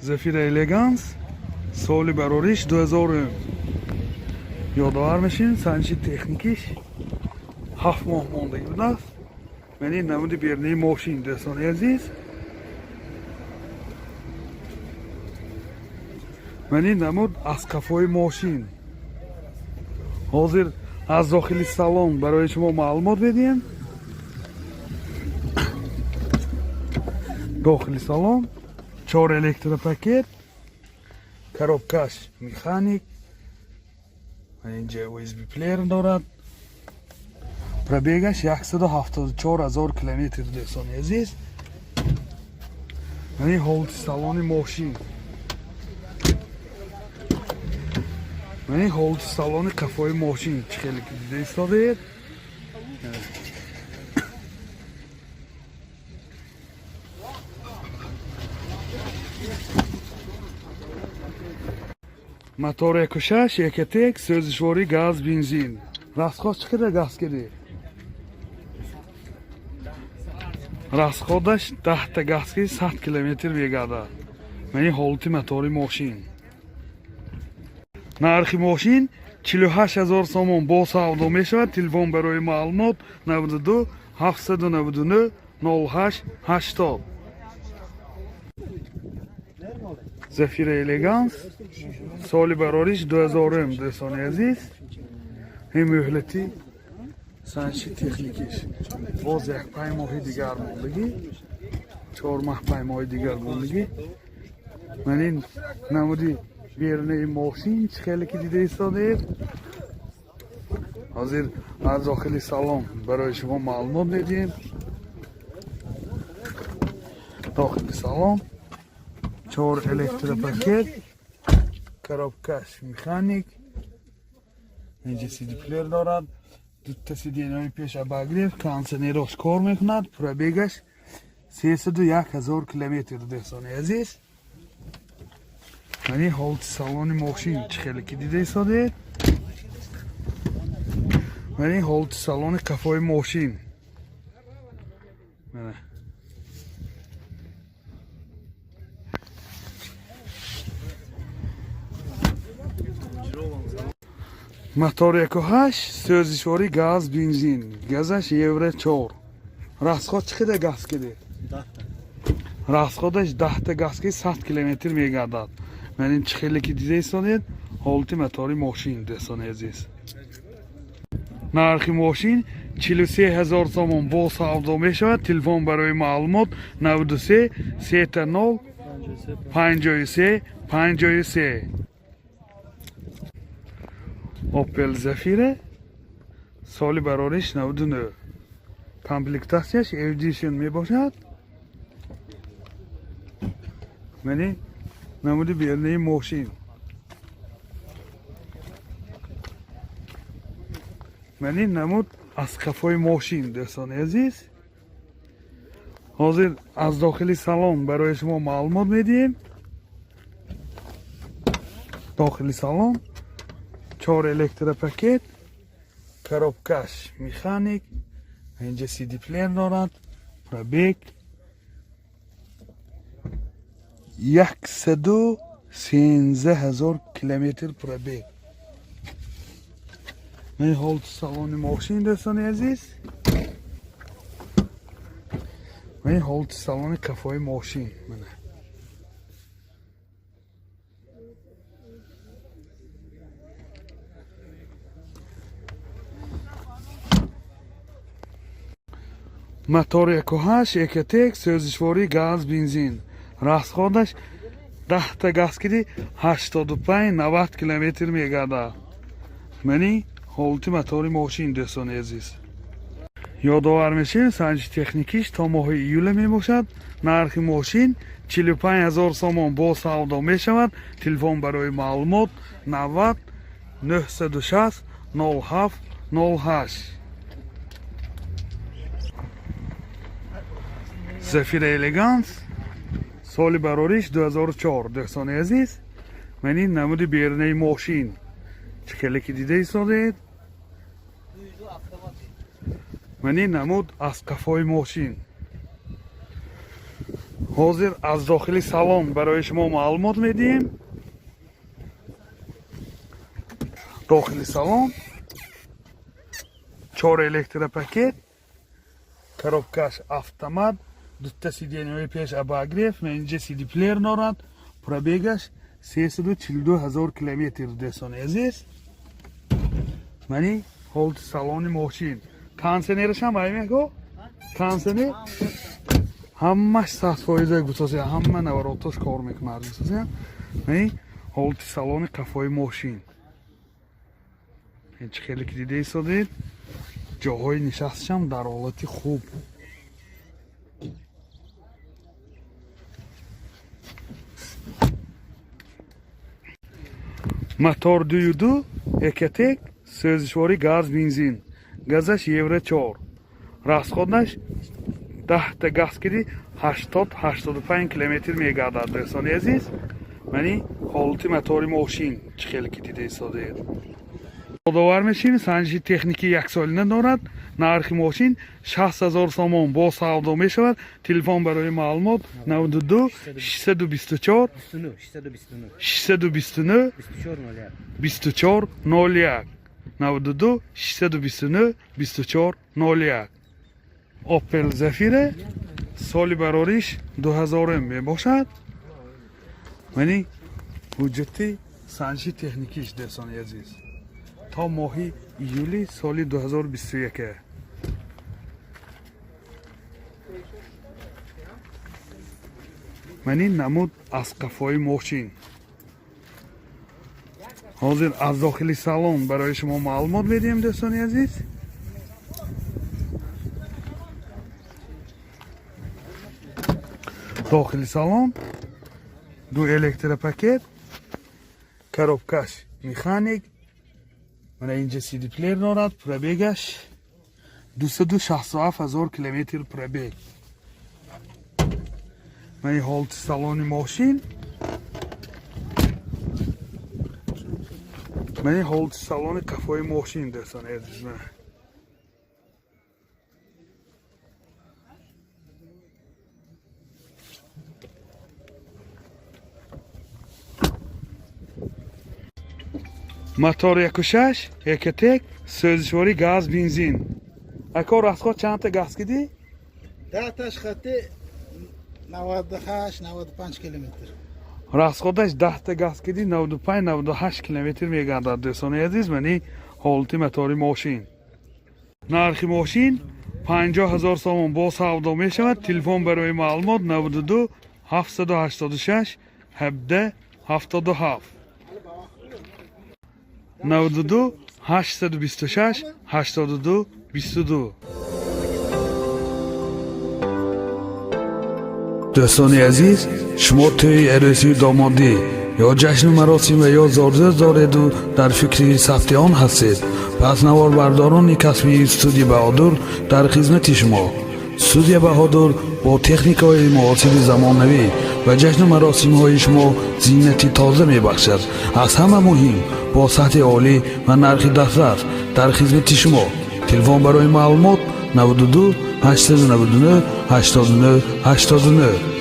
Зафира Элеганс, соли барориш 2000. Ёдовар мешин, санҷиши техникиш 7 моҳ мондагӣ будааст. Мани намуди берунаи мошин, дӯстони азиз. Мани намуд аз қафои мошин. Ҳозир аз дохили салон барои шумо маълумот медиҳем. Дохили салон чор электропакет, коробкаш механик, инҷа USB плеер дорад. Пробегаш 174 ҳазор километр, дӯстони азиз. Мани ҳолати салони мошин. Мани ҳолати салони қафои мошин, чӣ хеле ки дида истодаед. Мотор 1.6 Ecotec, сӯзишворӣ газ, бензин. Расход чӣ қадар газ кардӣ? Расходаш 10-та газ ки 100 километр мегардад. Мани ҳолати мотори мошин. Нархи мошин 48 ҳазор сомон, бо савдо мешавад. Телефон барои маълумот 92 799 08 80. Зафира Элеганс, соли барориш 2000, дӯстони азиз. Ин муҳлати санҷиши техникиш боз як 5 моҳи дигар мондагӣ, 4 маҳ, 5 моҳи дигар мондагӣ. Ман ин намуди берунаи мошин, чӣ хеле ки дида истодаед. Ҳозир аз дохили салон барои шумо маълумот медиҳем. Дохили салон чор электропакет, коробкаш механик, инҷа CD плеер дорад, дута сиденьяҳои пеш обогрев, кондиционерош кор мекунад. Пробегаш 301 ҳазор километр, дӯстони азиз. Мани ҳолати салони мошин, чӣ хеле ки дида истодаед. Мани ҳолати салони қафои мошин. Мана. Мотор 1.8, сӯзишворӣ газ, бензин, газаш евро 4. Расход чӣ қадар газ кардед? Расходаш 10-та газ ки 100 километр мегардад. Ман ин чӣ хеле ки дида истодед, ҳолати мотори мошин, дӯстони азиз. Нархи мошин 43 ҳазор сомон, бо савдо мешавад. Телефон барои маълумот 93 30 53 53. Opel Zafira, соли барориш 99, комплектатсияш Edition мебошад. Мани намуди берунаи мошин. Мани намуд аз қафои мошин, дӯстони азиз. Ҳозир аз дохили салон барои шумо маълумот медиҳем. Дохили салон чор электропакет, коробкаш механик, инҷа CD плеер дорад. Пробег 113 ҳазор километр пробег. Ман ҳолати салони мошин, дӯстони азиз. Ман ҳолати салони қафои мошин. Мана. Мотор 1.8 Ecotec, сӯзишворӣ газ, бензин. Расходаш 10-та газ киди 85 90 километр мегардад. Мани ҳолати мотори мошин, дӯстони азиз. Ёдовар мешавем, санҷиши техникиш то моҳи июле мебошад. Нархи мошин 45 ҳазор сомон, бо савдо мешавад. Телефон барои маълумот 90 960 07 08. Зафира Элеганс, соли барориш 2004, дӯстони азиз. Ман ин намуди берунаи мошин, чӣ хеле ки дида истодаед. Ман ин намуд аз қафои мошин. Ҳозир аз дохили салон барои шумо маълумот медиҳем. Дохили салон чор электропакет, коробкаш автомат, дута сиденьяҳои пеш обогрев, инҷа сидиплеер дорад. Пробегаш 342 ҳазор километр, дӯстони азиз. Мани ҳолати салони мошин. Кондиционерашам аймеко, кондиционер ҳамаш 100% гусося, ҳама наворотош кор мекунад, гусося. Мани ҳолати салони қафои мошин. Ин чӣ хеле ки дида истодед, ҷоҳои нишасташам дар ҳолати хуб. Мотор 2,2 Ecotec, сӯзишворӣ газ бензин, газаш евро 4, расходаш 10-та газ киди 80-85 километр мегардад, дӯстони азиз. Мани ҳолати мотори мошин, чӣ хеле ки дида истодед. Ёдовар мешавем, санҷиши техникӣ яксолина дорад. Нархи мошин 60 000 сомон, бо савдо мешавад. Телефон барои маълумот 92 624 629 24 01, 92 629 24 01. Opel Zafira, соли барориш 2000 мебошад. Мани ҳуҷҷати санҷиши техникиш, дӯстони азиз, то моҳи июли соли 2021. Мани намуд аз қафои мошин. Ҳозир аз дохили салон барои шумо маълумот медиҳем, дӯстони азиз. Дохили салон ду электропакет, коробкаш механик, мана инҷа сидиплеер дорад. Пробегаш 267 ҳазор километр пробег. Мани ҳолати салони мошин, мани ҳолати салони қафои мошин, дӯстони азиз. Мотор 1,6 Ecotec, сӯзишворӣ газ бензин. Ако, расход чандта газ кидӣ? Даҳташ хати 98, 95 километр. Расходаш 10-та газ кидӣ 95, 98 километр мегардад, дӯстони азиз. Мани ҳолати мотори мошин. Нархи мошин 50 000 сомон, бо савдо мешавад. Телефон барои маълумот 92 786 17 77, 92 826 82 22. Дӯстони азиз, шумо тӯи арӯсию домодӣ ё ҷашну маросим ва ё зодрӯз дореду дар фикри сабти он ҳастед, пас наворбардорони касбии студия Баҳодур дар хизмати шумо. Студия Баҳодур бо техникаҳои муосири замонавӣ ба ҷашну маросимҳои шумо зинати тоза мебахшад. Аз ҳама муҳим, бо сатҳи олӣ ва нархи дастрас дар хизмати шумо. Телефон барои маълумот 92 899 89 89.